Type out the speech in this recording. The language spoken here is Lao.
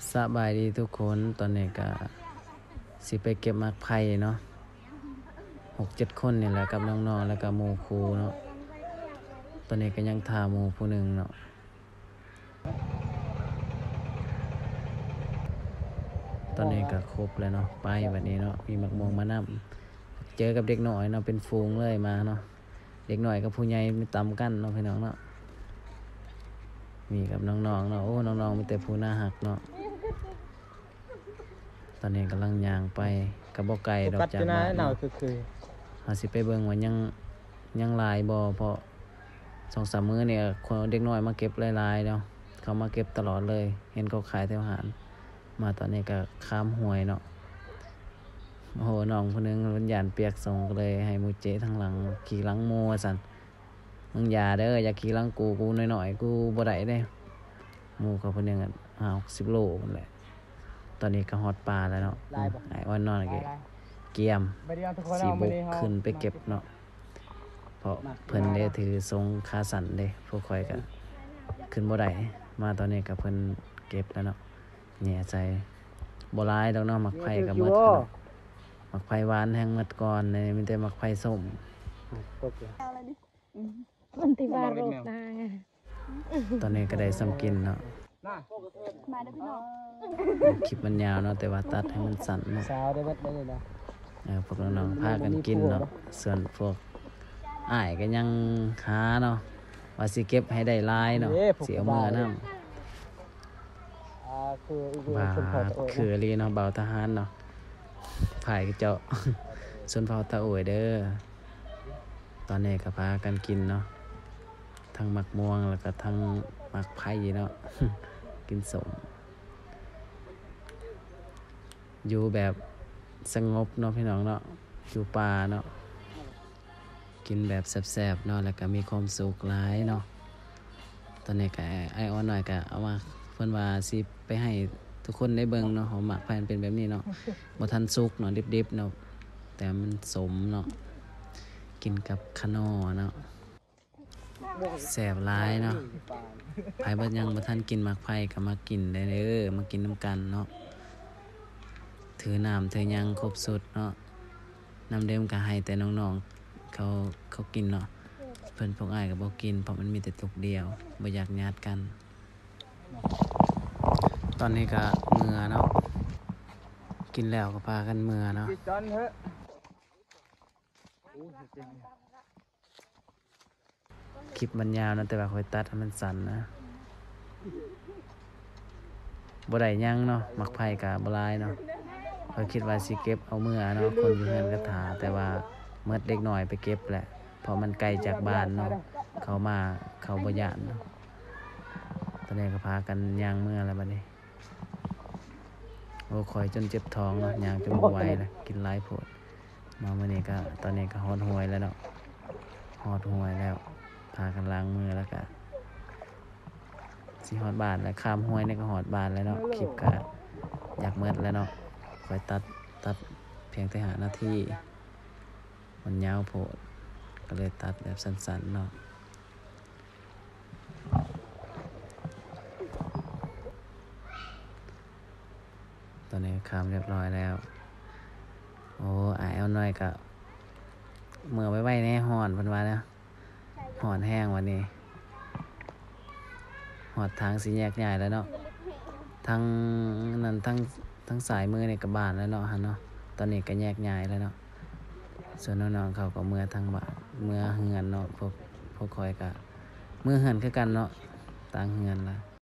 ສະບາຍດີທຸກຄົນ, ຕອນນີ້ກະຊິໄປເກັບໝາກໄຜ່ເນາະ, ຫົກເຈັດຄົນນີ້ແຫຼະ ກັບນ້ອງໆ ແລ້ວກະໝູ່ຄູ່ເນາະ. ຕອນນີ້ກະຍັງຖ້າໝູ່ຜູ້ໜຶ່ງເນາະ. ຕອນນີ້ກະຄົບແລ້ວເນາະ, ໄປບັດນີ້ເນາະ, ມີໝາກມ່ວງມານຳ, ເຈີກັບເດັກນ້ອຍເນາະ, ເປັນຝູງເລີຍມາເນາະ. ເດັກນ້ອຍກັບຜູ້ໃຫຍ່ມີຕຳກັນເນາະ ພີ່ນ້ອງເນາະ. ມີກັບນ້ອງໆເນາະ, ໂອ້ ນ້ອງໆມີແຕ່ຜູ້ໜ້າຮັກເນາະ. ຕອນນີ້ກຳລັງຍ່າງໄປ, ກໍບໍ່ໄກດອກຈາກບ້ານເນາະ. ເຮົາຊິໄປເບິ່ງວ່າຍັງ ຍັງຫຼາຍບໍ່, ເພາະສອງສາມມື້ນີ້ເດັກນ້ອຍມາເກັບຫຼາຍໆເນາະ, ເຂົາມາເກັບຕະຫຼອດເລີຍ, ເຫັນເຂົາຂາຍແຖວຮ້ານ. ມາຕອນນີ້ກໍຂ້າມຫ້ວຍເນາະ. ໂອ້ໂຫ ນ້ອງຜູ້ໜຶ່ງມັນຢ້ານປຽກສົງ ກໍເລີຍໃຫ້ໝູ່ເຈະທາງຫຼັງ, ຂີ່ຫຼັງໝູ່ວ່າຊັ້ນ. ມຶງຢ່າເດີ, ຢ່າຂີ່ຫຼັງກູ, ກູນ້ອຍໆ ກູບໍ່ໄດ້ເດ້. ໝູ່ເຂົາຜູ້ໜຶ່ງຫ້າຫົກສິບໂລພຸ້ນແຫຼະ. ຕອນນີ້ກໍຮອດປ່າແລ້ວເນາະ. ອືມ ອ້າຍອອນນ້ອຍກໍກຽມຊິບຸກຂຶ້ນໄປເກັບເນາະ, ເພາະເພິ່ນໄດ້ຖືສົງຂາສັ້ນເດ້, ພວກຂ້ອຍກໍຂຶ້ນບໍ່ໄດ້. ມາຕອນນີ້ກໍເພິ່ນເກັບແລ້ວເນາະ. ແຫຍ່ໃສ່ ບໍ່ຫຼາຍດອກເນາະ, ໝາກໄຜ່ກໍໝົດແລ້ວເນາະ. ໝາກໄຜ່ຫວານແຮ່ງໝົດກ່ອນ, ນີ້ມີແຕ່ໝາກໄຜ່ສົ້ມ. ມັນຕິວ່າໂລກນາງ. ຕອນນີ້ກໍໄດ້ສ່ຳກິນເນາະ. ມາເດີພີ່ນ້ອງ. ຄລິບມັນຍາວເນາະ, ແຕ່ວ່າຕັດໃຫ້ມັນສັ້ນເນາະ. ສາວໄດ້ເບິດເລີຍນະ. ເອີ ພວກນ້ອງໆພາກັນກິນເນາະ, ສ່ວນພວກອ້າຍກໍຍັງຫາເນາະ ວ່າຊິເກັບໃຫ້ໄດ້ຫຼາຍເນາະ, ຊິເອົາເມືອນຳ. ຄືອີ່ຫຼີ ຊົນເຜົ່າຕາໂອຍ ຄືອີ່ຫຼີເນາະ, ບ່າວທະຫານເນາະ, ພາຍເຈົ້າ ຊົນເຜົ່າຕາໂອຍເດີ. ຕອນນີ້ກໍພາກັນກິນເນາະ, ທັງໝາກມ່ວງ ແລ້ວກໍທັງໝາກໄຜ່ເນາະ, ກິນສົ້ມ. ຢູ່ແບບສະຫງົບເນາະ ພີ່ນ້ອງເນາະ, ຢູ່ປ່າເນາະ. ກິນແບບແຊບໆເນາະ ແລ້ວກໍມີຄວາມສຸກຫຼາຍເນາະ. ຕອນນີ້ກໍອ້າຍອອນນ້ອຍກໍເອົາມາ, ເພິ່ນວ່າຊິໄປໃຫ້ທຸກຄົນໄດ້ເບິ່ງເນາະ, ເອົາໝາກໄຜ່ມັນເປັນແບບນີ້ເນາະ, ບໍ່ທັນສຸກເນາະ, ດິບໆເນາະ, ແຕ່ມັນສົ້ມເນາະ, ກິນກັບຂະໜໍ່ເນາະ. ແຊບຫຼາຍເນາະ. ໃຜບໍ່ ຍັງບໍ່ທັນກິນໝາກໄຜ່ກໍມາກິນໄດ້ເດີ, ມາກິນນຳກັນເນາະ. ຖືນ້ຳຖືຫຍັງຄົບຊຸດເນາະ, ນ້ຳດື່ມກໍໃຫ້ແຕ່ນ້ອງໆເຂົາ ເຂົາກິນເນາະ. ເພິ່ນພວກອ້າຍກໍບໍ່ກິນ ເພາະມັນມີແຕ່ຕຸກດຽວ, ບໍ່ຢາກຍາດກັນ. ຕອນນີ້ກໍເມືອເນາະ, ກິນແລ້ວກໍພາກັນເມືອເນາະ. ຄລິບມັນຍາວນະ, ແຕ່ວ່າຂ້ອຍຕັດໃຫ້ມັນສັ້ນນະ. ບໍ່ໄດ້ຫຍັງເນາະ, ໝາກໄຜ່ກະບໍ່ຫຼາຍເນາະ. ຂ້ອຍຄິດວ່າຊິເກັບເອົາເມືອເນາະ, ຄົນຢູ່ເຮືອນກະຖ້າ, ແຕ່ວ່າໝົດເດັກນ້ອຍໄປເກັບແຫຼະ, ເພາະມັນໄກຈາກບ້ານເນາະ, ເຂົາມາເຂົາບໍ່ຢ້ານເນາະ. ຕອນນີ້ກະພາກັນຍ່າງເມືອແລ້ວບັດນີ້. ໂອ້ ຂ້ອຍຈົນເຈັບທ້ອງເນາະ, ຍ່າງຈົນບໍ່ໄຫວລະ, ກິນຫຼາຍໂພດ. ມາມື້ນີ້ກະ ຕອນນີ້ກະຮອດຫ້ວຍແລ້ວເນາະ, ຮອດຫ້ວຍແລ້ວ, ພາກັນລ້າງມືແລ້ວກະຊິຮອດບ້ານແລ້ວ, ຂ້າມຫ້ວຍນີ້ກະຮອດບ້ານແລ້ວເນາະ. ຄລິບກະຢາກໝົດແລ້ວເນາະ, ຂ້ອຍຕັດ ຕັດພຽງແຕ່ຫ້ານາທີ, ມັນຍາວໂພດ, ກະເລີຍຕັດແບບສັ້ນໆເນາະ. ຕອນນີ້ຂ້າມຮຽບຮ້ອຍແລ້ວ. ໂອ້ ອ້າຍອອນນ້ອຍກະເມືອໄວໆແດ່, ຮ້ອນ ເພິ່ນວ່ານະ, ຮ້ອນແຮງບັດນີ້. ຮອດທາງຊິແຍກຍ້າຍແລ້ວເນາະ, ທາງນັ້ນ ທາງ ທາງຊ້າຍມືນີ້ກະບ້ານແລ້ວເນາະ, ຫັ້ນເນາະ. ຕອນນີ້ກະແຍກຍ້າຍແລ້ວເນາະ. ສ່ວນນ້ອງໆເຂົາກໍເມືອທາງບ້ານ ເມືອເຮືອນເນາະ, ພວກ ພວກຂ້ອຍກະເມືອເຮືອນຄືກັນເນາະ, ຕ່າງເຮືອນລະ.